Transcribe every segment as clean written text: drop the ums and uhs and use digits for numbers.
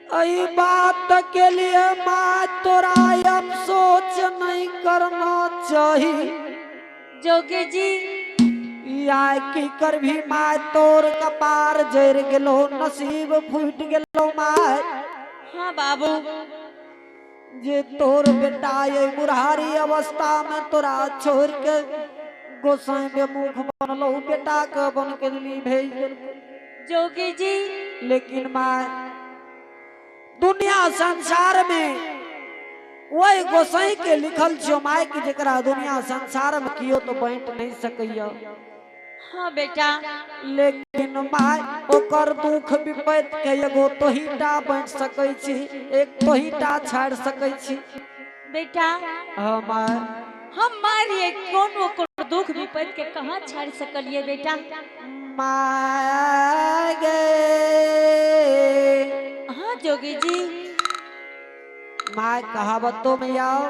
अई बात के लिए माँ तोरा अफसोस नहीं करना चाहिए। जोगी जी। या की कर भी माय तोर कपार जर गेलो, नसीब फूट गेलो माय। हाँ बाबू। जे तोर बेटा ये बुढ़ारी अवस्था में तोरा छोड़ के गोसाई बेमुख बनलो, बेटा के बन के लिए भेज देलको। जोगी जी। लेकिन माय दुनिया संसार में वही गोसाई के लिखल छो my की जकरा दुनिया संसार में कियो तो बांट नहीं सकैया। हाँ बेटा। लेकिन my ओकर दुख विपत के एगो तोहीटा बांट सकै छी, एक तोहीटा छाड़ सकै छी। बेटा। हाँ my. हम मारिए कौन ओकर दुख विपत के कहाँ छाड़ सकलिए बेटा? My गे। हाँ जोगी जी। My कहावतों में आओ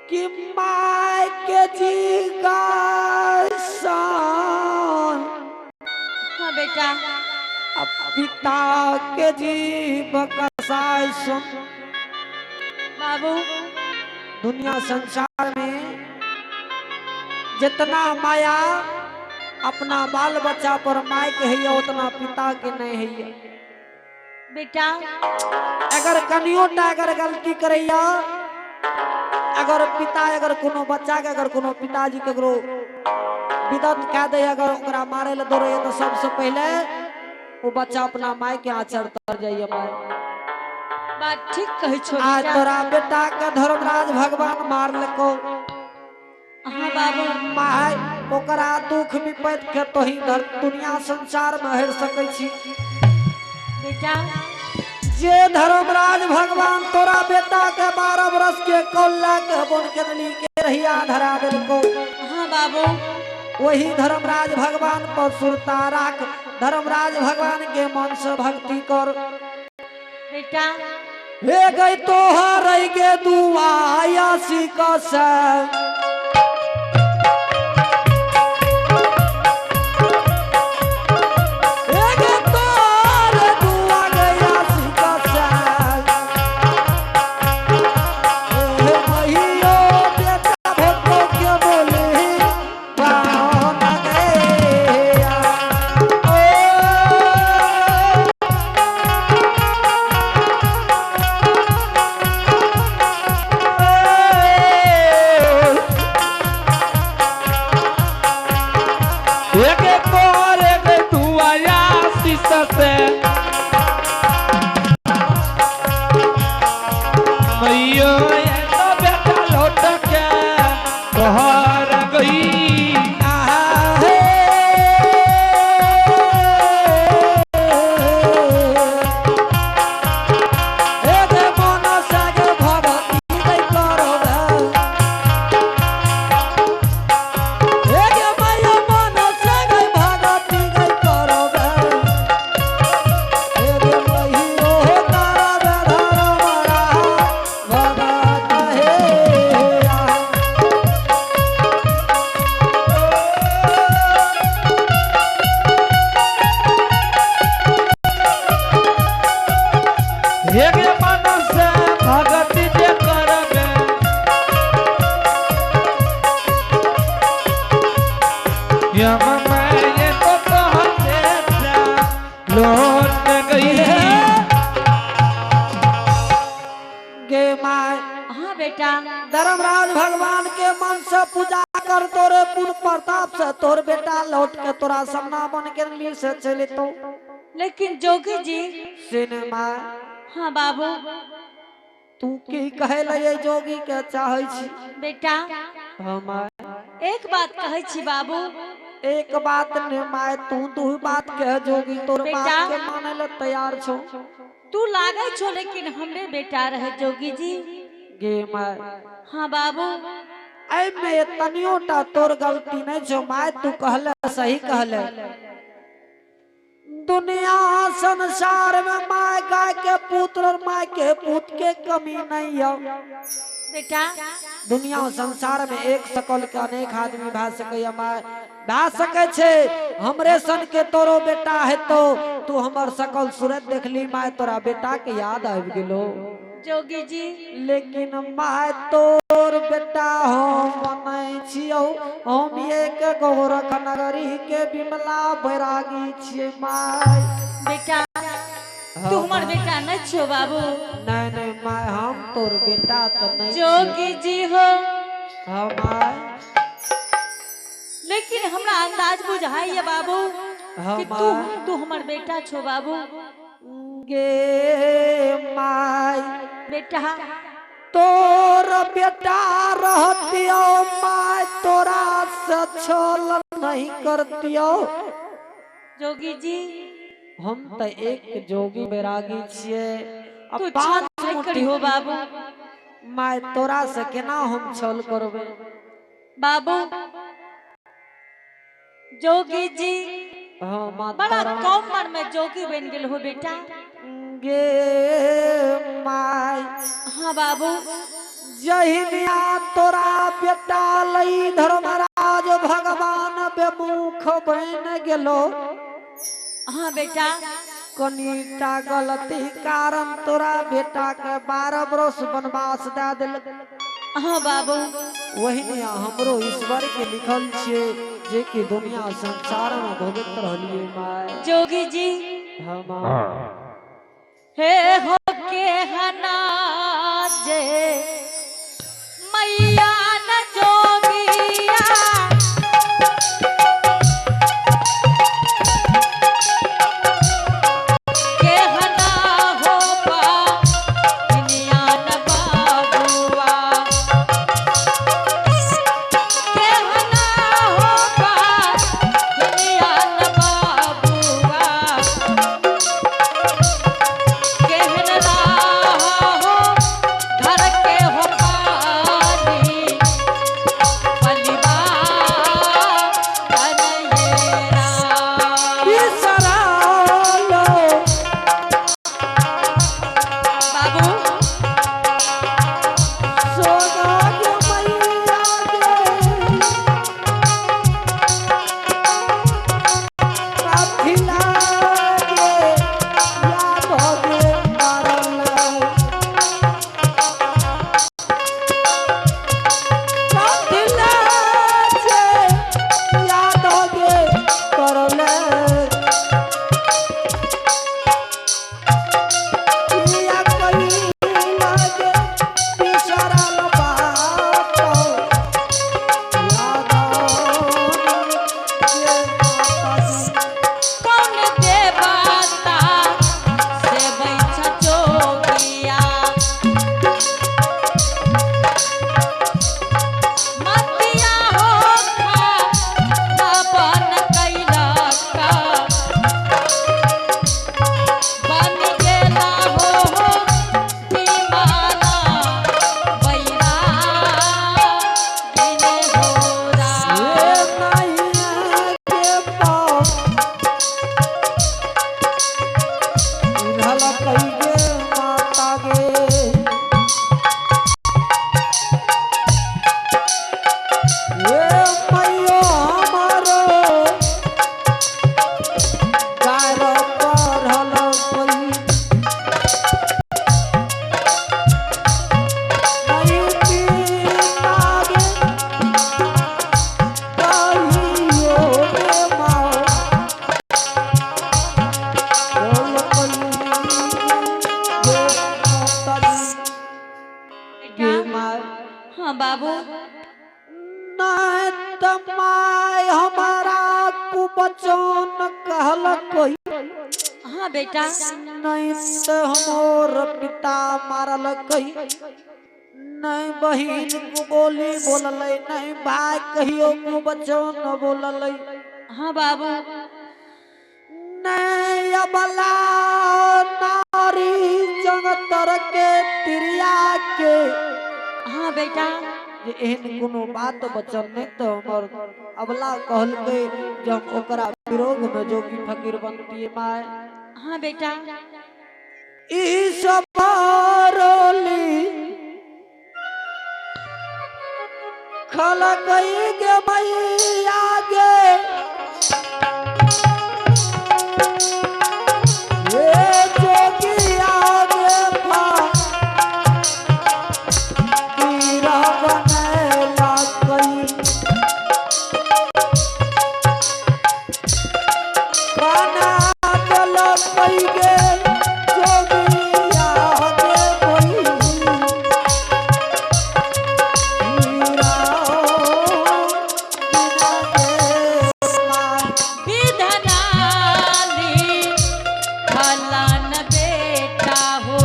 कि my के जी का शान, हाँ बेटा। अब पिता के जी कसाई सुन। बाबू। दुनिया संसार में जितना माया अपना बाल बच्चा पर my के है उतना पिता के नहीं है। बेटा। अगर कनियो टा अगर गलती करैया, अगर पिता अगर कोनो बच्चा के अगर कोनो पिताजी ककरो विदत कह दे, अगर ओकरा मारे ले दौड़ैया तो सबसे पहले वो बच्चा अपना my के आचर तर जाइए my. बात ठीक कहै छो आज बेटा। तोरा बेटा के धर्मराज भगवान मार लको। हाँ बाबू। My ओकरा दुख विपत के तोही धर दुनिया संसार में हेर सकै छी। बेटा। जे धर्मराज भगवान तोरा बेटा के 12 बरस के कौल्ला के बन के नली के रहिया धरा देलको। हाँ बाबू। वही धर्मराज भगवान पर सुरता राख, धर्मराज भगवान के मन से भक्ति कर। बेटा। हे गई तोहर के दुआ यासी कस। हे गे तोहर दुआ गया सिकस। हे महियो बेटा भक्तो के बोले पान गया। ओ एक तोर एक दुआया शीश से मैयो ये तो बेटा लौट के तोहर गई। आहा हे। हे गे मन सागे भगती गई करबे। हे गे मैया मन सागे भगती गई करबे। हे गे मैयो करबे धर्मरा भगत हे आ। एक मन से भगति जे करबे यम मैं ये तो तोहर बेटा लौट गई। गे my. हाँ बेटा। धर्मराज भगवान के मन से पूजा कर, तोरे पुण्य प्रताप से तोर बेटा लौट के तोरा सामना बन के ली से चले तो। लेकिन जोगी जी। सिनेमा। हाँ बाबू। तू की कहे ले जोगी के चाहे छी? बेटा। हाँ my. एक बात कहै छी बाबू। एक बात ने my, तू दू बात कह जोगी तोर बेटा। बात के माने ले तैयार छो। तू लागै छो लेकिन हमरे बेटा रहे जोगी जी। गे my. हाँ बाबू। ऐ में तनियो टा तोर गलती नहीं छो my, तू कहले सही कहले। दुनिया संसार में my guy के पुत्र और my के पुत के कमी नहीं है। बेटा। दुनिया संसार में एक सकल के अनेक आदमी भा सकैया माय, भा सकै छै। हमरे सन के तोरो बेटा हेतो, तू हमर सकल सूरत देखली माय, तोरा बेटा के याद आबि गेलो। जोगी जी। लेकिन my तोर बेटा हम नहीं छियौ, हम एक गोरख नगरी के बिमला बैरागी छियै my. बेटा, तू हमर बेटा नहीं छियो बाबू। नहीं नहीं my, हम तोर बेटा तो नहीं छियौ। जोगी जी हो। हाँ my. लेकिन हमरा अंदाज बुझाइए बाबू हाँ कि तू my. तू हमर बेटा छो बाबू। गे my. बेटा। तोर बेटा रहतियो my, तोरा से छल नहीं करतियो। जोगी जी। हम तो एक जोगी बैरागी छियै। आ तू छल पाँच नहीं मुट्ठी करियो बाबू। My, तोरा से केना हम छल करबै? बाबू, जोगी जी। हाँ माता। बड़ा कम उम्र में जोगी बन गेल हो बेटा। गे my. हाँ बाबू। जहिनिया तोरा बेटा लई धर्मराज भगवान बेमुख बन गेलो। हाँ बेटा। कनीटा गलती कारण तोरा बेटा के 12 बरस वनवास दे देलक। हाँ बाबू। वही हमरो ईश्वर के लिखल छियै जे कि दुनिया संसार में भोगैत रहलियै my. जोगी जी। हाँ my. हे हो के हना जे मैया न जोगिया, के हना हो पा दुनिया न बाबुआ, के हना हो पा दुनिया न बाबुआ, केहन राह हो घर के हो पानी पलिवा कन्हैया। बिसरालो। बाबू। सोना गे मैया गे, काफिला गे याद गे मारल। काफिला जे याद गे करल। किया कइला गे बिसरल बात, याद गे माता जी। कौन देवता से बैठा जोगिया, मतिया हो खा बन कैला का, बन गेला हो दीवाना बैरा दिन हो रा। ए नैया के पाँव रहल कई गे माता गे। ए मैयो हमारो गार पढ़ल कोई नहीं पिता गे, कहियो गे माँ, बोल कहियो गे माता जी, गे बेटा। माँ। हाँ बाबू। नहीं त my हमारा कुबचन कहल कोई। हाँ बेटा। नहीं त हमर पिता मारल कही, नहीं बहिन को बोली बोललै, नहीं भाई कहियो कुबचन बोललै। हाँ बाबू। नहीं अबला नारी जंगतर के तिरिया के हाँ बेटा। जे एहन कोनो बात बचल नहीं तो हमर अबला कहलकै जे हम ओकरा विरोध में जोगी फकीर बनतिए my. हाँ बेटा। ई सब रोली खलकई गे मैया गे, हे जोगिया गे फकीर बनेला कई। बना देलकै गे जोगिया गे कोई हीरा बिना गे माय। विधनाली फलान बेटा हो,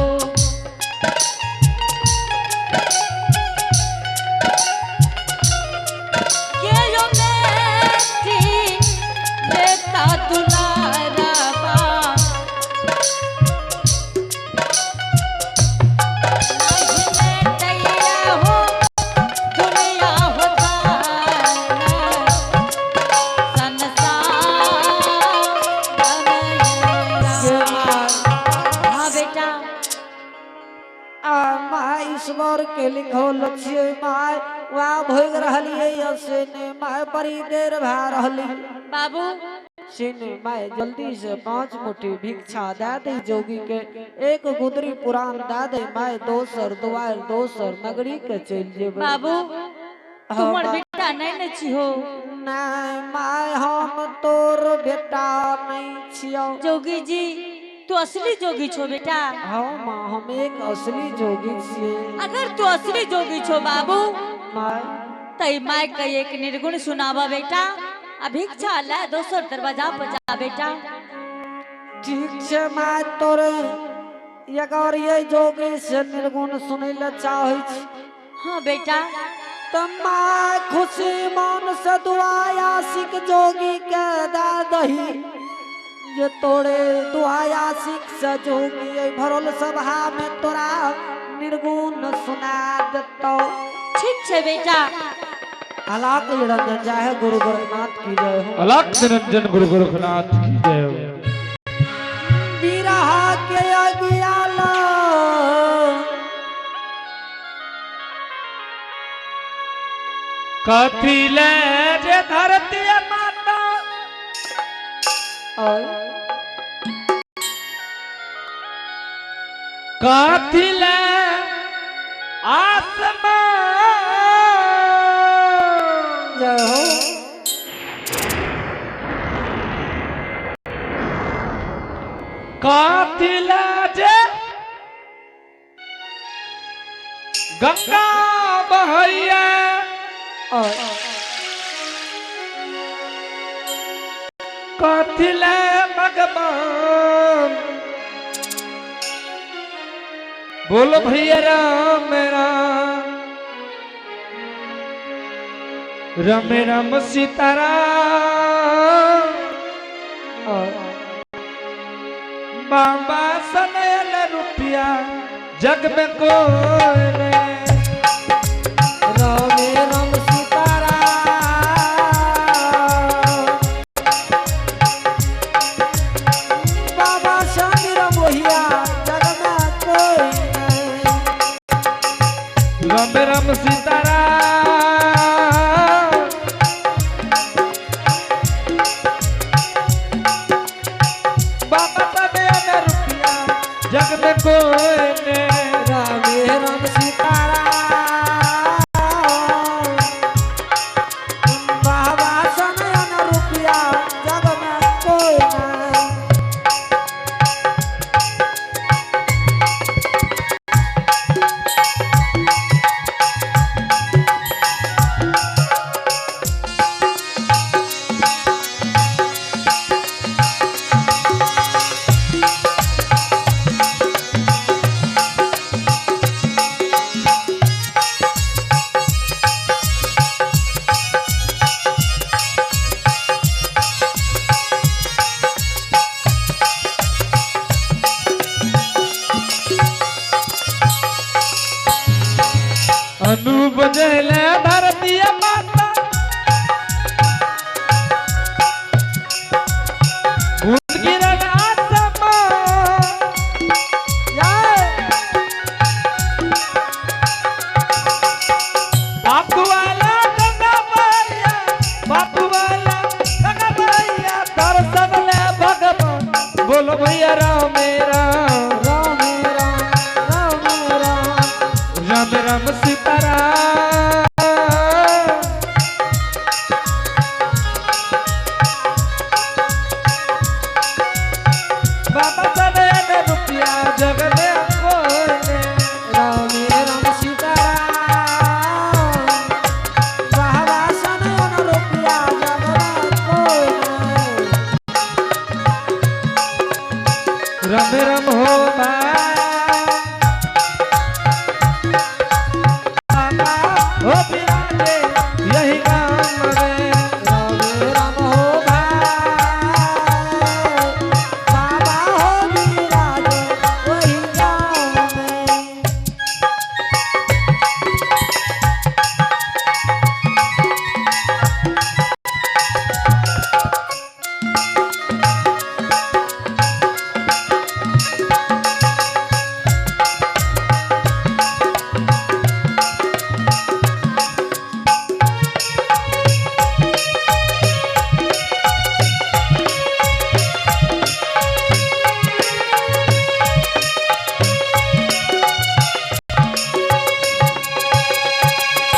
के यो बेटी लेता दुलारा बा। नहीं बेटैया हो दुनिया हो सारा संसार बनैया। गे my. हाँ बेटा। आ my ईश्वर के लिखल छियै my, वएह भोगि रहलियै यऽ से ने my, बड़ी देर भए रहली। बाबू। से ने my, जल्दी से 5 मुट्ठी भिक्षा दए दे जोगी के, एक गुदरी पुराण दए दे my, दोसर दुआरि दोसर नगरी के चलि जेबै। बाबू, हाँ, तुमर माय। बेटा नहीं ने छी हो? नहि my, हम तोर बेटा नहि छियौ। जोगी जी, तू असली जोगी छो बेटा? हाँ माँ, हम एक असली जोगी छियै। अगर तू असली जोगी छो बाबू, my. तई my के एक निर्गुण सुनावा बेटा, आ भिक्षा ले दोसर दरवाजा पर जा बेटा। ठीक छै my, तोरे अगर ये जोगी से निर्गुण सुनै लए चाहै छी हाँ बेटा। तऽ my खुशी मन से दुआ आशिक जोगी के दए दही, जे तोरे दुआ आशिक से जोगी एहि भरल सभा में तोरा निर्गुण सुना देतौ। ठीक छै बेटा। अलाक निरंजन जय है, गुरु गोरखनाथ की जय हो। अलख निरंजन गुरु गोरखनाथ की जय हो। बिरहा के अगियाला कथी ले जे धरती माता, और कथी ले आसमान, जय हो। कथी ले जे गंगा बहैया, और कथी ले भगवान। बोलो भैया राम राम, राम राम सीताराम, और बाबा सनेल रुपया जग में कोई नहीं। रामे राम सीताराम, बाबा स्वामी रमोहिया जग में कोई नहीं। राम राम सीताराम, बाबा सनेल रुपया जग में कोई नहीं। रामे राम सीताराम, बाबा सनयन रुपया जग में कोई नहीं। अनूप जैले धरती माता, बूंद गिरल आसमान, जय। बापू वाला रुपया जग में कोई ने। राम राम सीताराम, बाबा सनयन रुपया जग में कोई नहीं। रम रम हो भाई, बाबा हो बिराजे यही गाम में। राम राम हो भाई, बाबा हो विराजे वही गाँव में।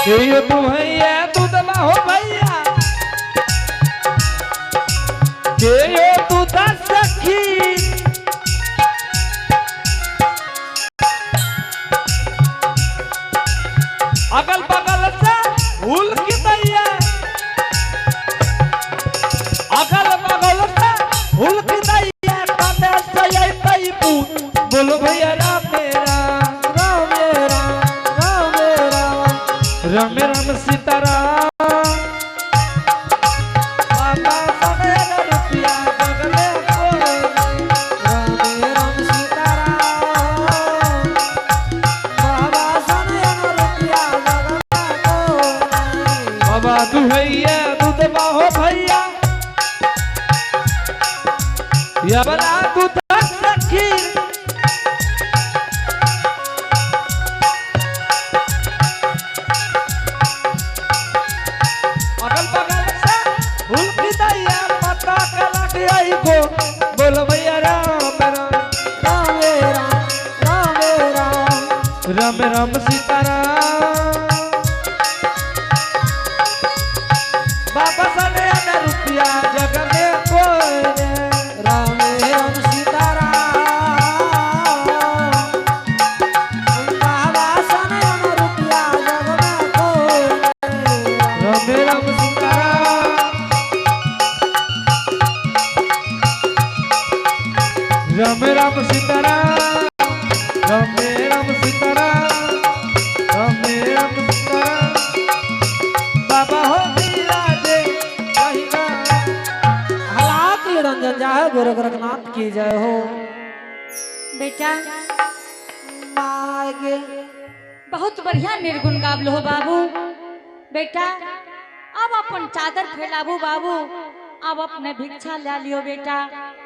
ये तू भैया दूध हो भैया, के यो तू दस सखी। अगल बगल से भूल की दैया, अगल बगल से भूल की दैया, कने से अइतै पूत। बोलो भैया राम राम, राम राम राम राम, राम राम सीताराम। बाबा सवेर रुपया जग में कोई नहीं। राम राम सीताराम, बाबा सनयन रुपया जग में कोई नहीं। बाबा दुहैया दूध बाहो भैया, यबला दूध सखी। अगल बगल से भूल की दैया, पता के लग आई को। बोलो भैया राम राम, राम राम राम राम, राम राम सीताराम। बाबा सने रुपया जग में कोई ने। राम राम सीताराम, बाबा सनयन रुपया जग में कोई नहीं। राम राम सीताराम, राम राम सीताराम, राम राम सीताराम, राम राम सीताराम। बाबा हो विराजे यही गाम। हलाक निरंजन जाए गुरु गोरखनाथ की जय हो। बेटा मागे बहुत बढ़िया निर्गुण गाबलो हो बाबू। बेटा अब अपन चादर फैलाबू बाबू, अब अपने भिक्षा ला लियो बेटा।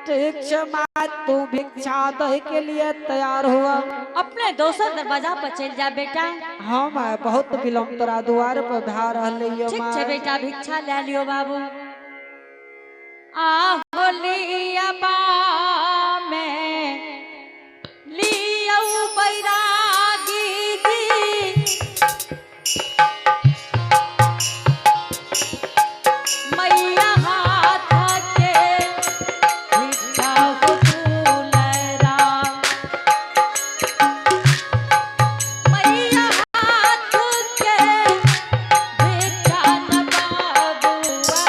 ठीक छे माँ, तू भिक्षा दही के लिए तैयार हुआ। अपने दोसर दरवाजा पर चल जा बेटा। हाँ माँ, बहुत विलम्ब तोरा दुआर पर भा रहले ये ठीक माँ। छे बेटा, भिक्षा ला लियो बाबू। आ होलिया बा में लियौ बैरागी जी, मैया हाथ के भिक्षा वसूल राम। मैया हाथ के भिक्षा न बाबुआ।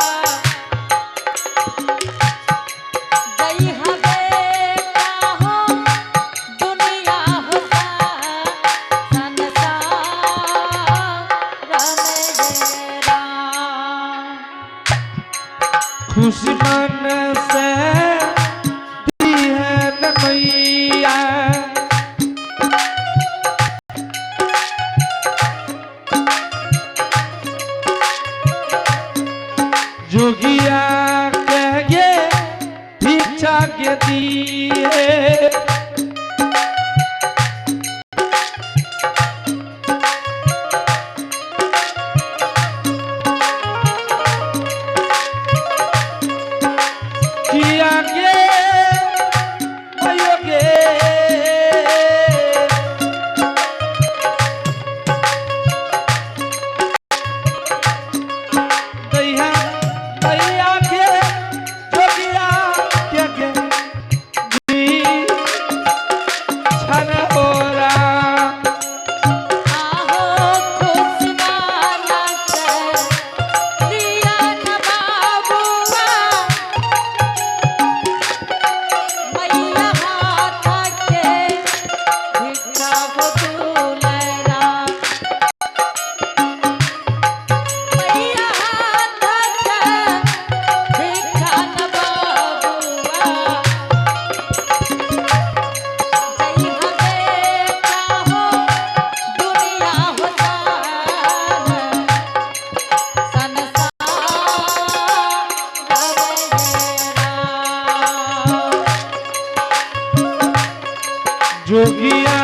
जोगिया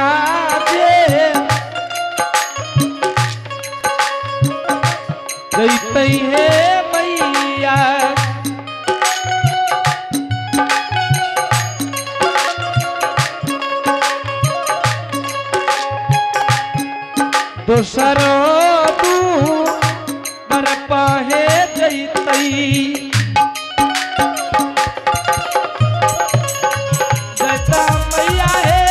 जे जैतै हे मैया। दोसरो दू बर पाहे जैतै। जैता मैया हे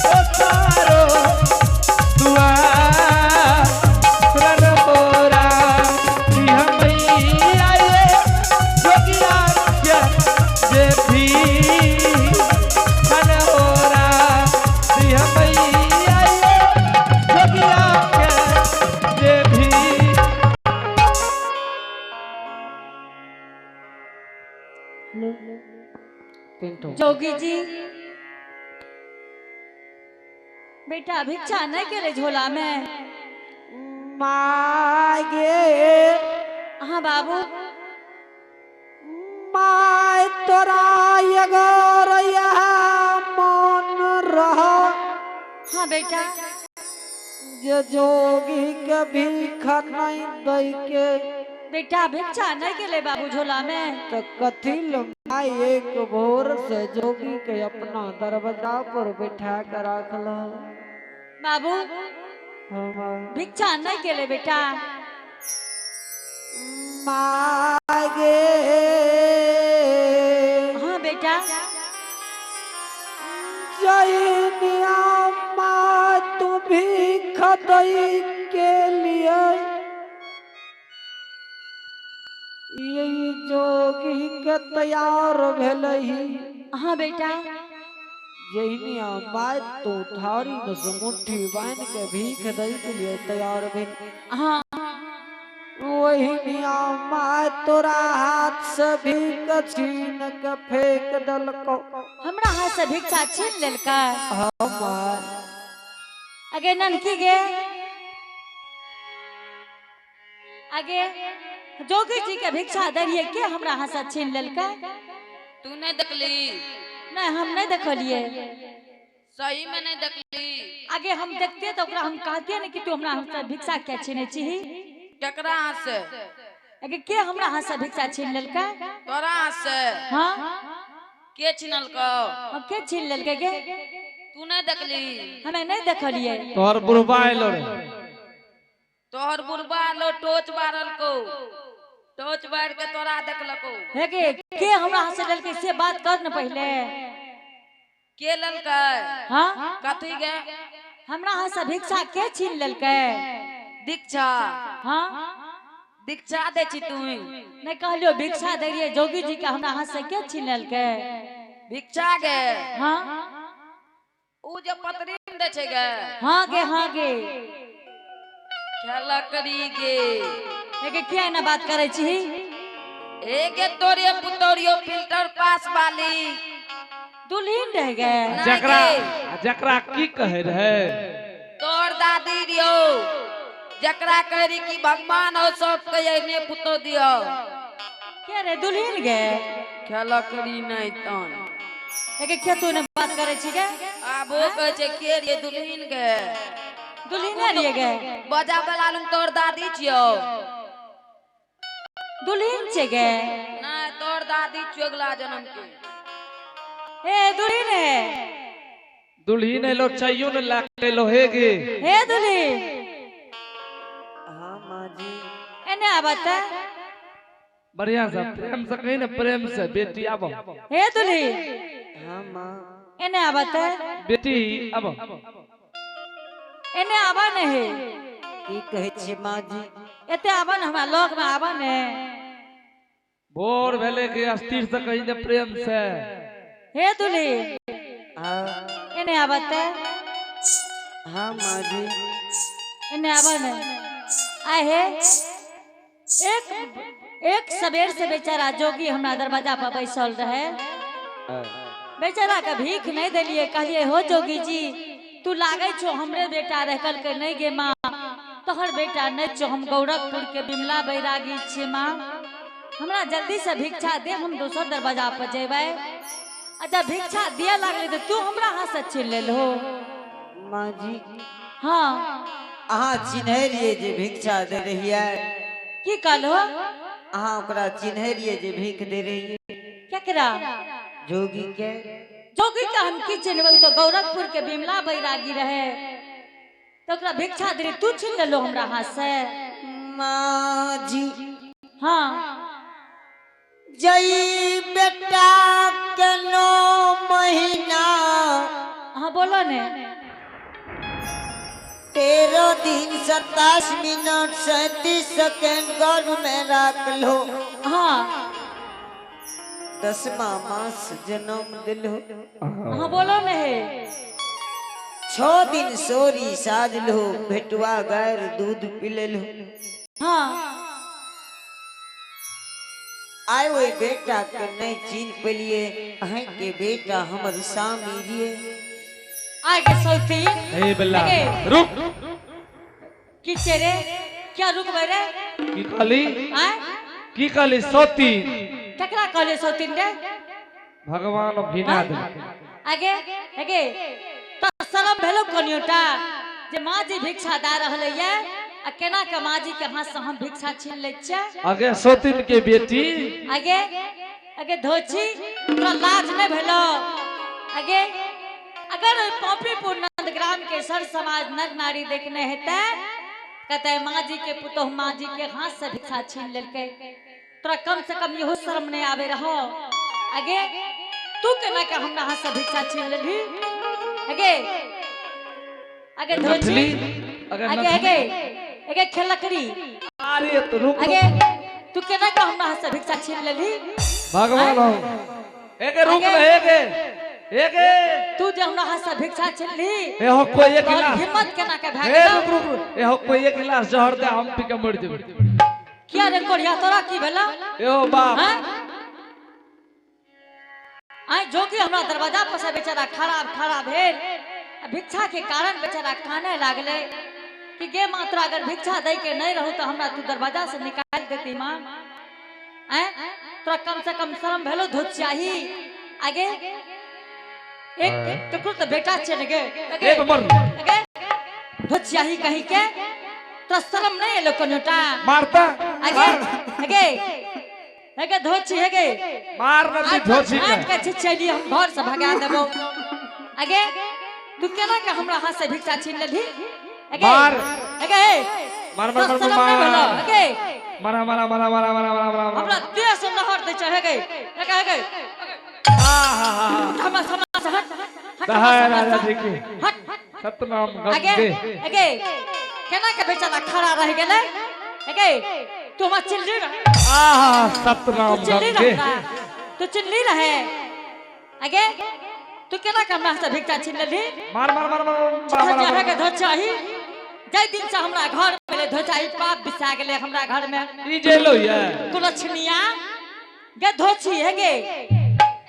दोसरो दुआर रन मोरा दिह मैया ये जोगिया के जे भी मनोरा दिह मैया ये जोगिया के जे भी। पिंटू। जोगी जी, बेटा भिक्षा नहीं केले झोला में? मागे। हाँ बाबू। My तोरा अगर यह मन रह हाँ बेटा। जे जोगी के भीख नहीं दै के। बेटा, भिक्षा नहीं केले बाबू झोला में? तो कथिल माय एक भोर से जोगी के अपना दरवाजा पर बैठा के रखल? बाबू, भिक्षा नहीं केले बेटा? मागे। हाँ बेटा। जैनिया माँ तू भीख दै के लिए यही जोगी के तैयार भेलही। हाँ बेटा। जैनिया माय तू थारी में से मुट्ठी बांध के भीख दै के लिए तैयार भेल, हाँ। वही निया माय तोरा हाथ से भीख छीन के फेंक दलको। हमरा हाथ से भिक्षा छीन लेलका? हाँ माय। अगे ननकी गे, आगे जोगी जी के भिक्षा दरिए के हमरा हाथ से छीन लेलका? तू नहीं देखली? नहीं, हम नहीं देखलिए। सही में नहीं देखली? आगे हम देखते तो ओकरा हम कहते ने कि तू हमरा हाथ से भिक्षा क्या छीने छी। केकरा हाथ से? आगे के हमरा हाथ से भिक्षा छीन लेलका? तोरा हाथ से? हाँ। के छिनलकौ? हम के छीन लेलकै गे? तू नहीं देखली? हमें नहीं देखलिए। तोहर बुढ़बा आइलो रे। तोहर बुढ़बा लो टोच बारलको, टोच बार के तोरा देखलको। हे गे, के हमरा हाथ से लेलकै से बात कर न पहले। के ललकै? हाँ। कथी गे? हमरा हाथ से भिक्षा के छीन लेलकै? दीक्षा? हाँ। दीक्षा दै छी तू? नहीं, कहलियो भिक्षा दे रहिए जोगी जी के, हमरा हाथ से के छीन लेलकै? भिक्षा गे? हाँ। ऊ जे पतरी में दै छै गे? हाँ गे, हाँ गे। खेला करी गे। हे गे, किया एना बात करै छी? ए गे, तोरे पुतोरियो फिल्टर पास वाली। दुल्हन रह गए। नहीं। जकरा गे। जकरा की कहे रहे? तोहर दादी रियो, जकरा कह रही कि भगवान हो सबके एहने पुतो दियो। के रे दुल्हन गे? खेला करी नहीं तन। हे गे, किया तू एना बात करै छी गे? आब ओ कहै छै के रे दुल्हन गे? दुल्हन रहिए गे? बजा बला लुम तोहर दादी छियो। दुल्हन छै गे? नहीं, तोहर दादी छियो अगला जन्म के। ए दुल्हन है। दुल्हन एलो, चाहियो ने लाके एलो हे गे। हे दुल्हन। हाँ माँ जी। एने आवत। बढ़िया से प्रेम से कही ने, प्रेम से बेटी आबो। हे दुल्हन। हाँ माँ। एने आवत। बेटी आबो। एने आवा नहीं। की कहै छी माँ जी? एते आवा ने, हमरा लग में आवा ने। भोर भेले के अस्थिर से कही ने प्रेम से। हे दुल्हन। हाँ। एने आवत। हाँ माँ जी। एने आवा ने। आए हे, एक एक सवेर से बेचारा जोगी हमरा दरवाजा पर बैसल रहे। बेचारा के भीख नहीं देलिए। कहलिए, हो जोगी जी, तू लागै छो हमरे बेटा रह। कहलकै, नहीं गे माँ, तोहर बेटा नहीं छो, हम गोरखपुर के बिमला बैरागी छियै माँ, हमरा जल्दी से भिक्षा दे, हम दोसर दरवाजा पर जेबै। अच्छा भिक्षा दिया लागले तो तू हमरा हाथ से छीन लेलहो। माँ जी। हाँ। अहाँ चिन्है रहियै जे भिक्षा दे रहियै। की कहलो? अहाँ ओकरा चिन्है रहियै जे भीख दे रहियै। केकरा? जोगी के। जोगी के हम की चिन्हबै? उ तो गोरखपुर के बिमला बैरागी रहे, तो ओकरा भिक्षा दे तू छीन लेलो हमरा हाथ से। माँ जी। हाँ। जई बेटा के 9 महीना। हाँ बोलो ने। 13 दिन 27 मिनट 37 सेकेंड गर्भ में रख लो। हाँ। 10वां मास जन्म दिलो। हाँ बोलो ने। 6 दिन सोरी साज लो, भेटुआ गैर दूध पी लो। हाँ। आए वही बेटा के नहीं चीन पेलिए, अहें के बेटा हमर सामी रिए। आगे सौती। ए बल्ला रुक। की चेरे क्या रुक रे? की कहली? आय? की कहली सौती? केकरा कहले सौतीन रे? भगवान भिना दे। आगे आगे तो शरम भेलो कनियोटा जे माँ जी भिक्षा दे रहले ये आ केना के माँ जी के हाथ से हम भिक्षा छीन लै छियै। आगे सौतीन के बेटी। आगे आगे धोछी तोरा लाज नहीं भेलो? आगे अगर पॉपीपुर नंदग्राम के सर समाज नर नारी देखने हेतै कहते माँ जी के पुतोह माँ जी के हाथ से भिक्षा छीन लेलकै, तोरा कम से कम इहो शर्म नहीं आवे रहो। आगे तू केना के हमरा हाथ से भिक्षा छीन लेलही? आगे आगे धोछी। आगे आगे आगे आगे खेलकड़ी। अरे तो रुक। आगे तू केना के हमरा हाथ से भिक्षा छीन लेलही? भगवान हो। एके रुक ले एके एके तू जे हमरा हाथ से भिक्षा छीनली ए हो कोई एक गिलास हिम्मत केना के भए ए गेलौ? रुक रुक रुक। ए हो कोई एक गिलास जहर दे हम पी के मर जेबै। किया रे कोढ़िया तोरा की भेलौ? ए हो बाप। हाँ? आइ जोगी हमरा दरवाजा पर से बेचारा खराब खराब भेल आ भिक्षा के कारण बेचारा काने लागले कि गे मात्रा अगर भिक्षा दै के नहीं रहू तो हमरा तू दरवाजा से निकाल देती माँ। आँय तोरा कम से कम शर्म भेलो धोचाही। आगे एक ककरो तो बेटा चल गे। आगे एक मर। आगे धोचाही कहीं के तोरा शर्म नहीं एलो कनियोटा? मारता। आगे आगे आगे धोची हे गे। मार नदी धोची के। के छिछेली हम घर से भगा देबो। आगे तू केना के हमरा हाथ से भिक्षा छीन लेलही? आगे मार। आगे मार तोरा मार मार शर्म नहीं भेलो? मार। आगे मारा मारा मारा मारा मारा मारा मारा। हमरा देह से नहर दै छै हे गे। आगे आगे आहा हमरा समाज से हट हट। दहाय राजा जी की। हट। सतनाम आगे गंगे। आगे केना के बेचारा खड़ा रह गेलै? आगे तू हमरा चिल्ली रहे। आहा सतनाम तू चिल्ली गंगे। रहे। तू चिल्ली रहे। आगे तू केना के हमरा से भिक्षा छीन लेलही? मार मार मार मार मार मार मार के धोचाही जाहि दिन से हमरा घर में धोचाही पाप बिसा गेलै हमरा घर में। ई जेलो ये कुलक्षणिया गे धोछी हे गे।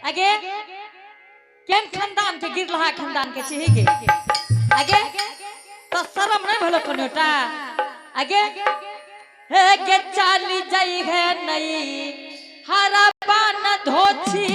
आगे केन खानदान के गिरलहा खानदान के छिही गे। आगे तो शर्म नहीं भेलो कनियोटा? आगे हे गे चाली जाई है नई हरा पान धोछी।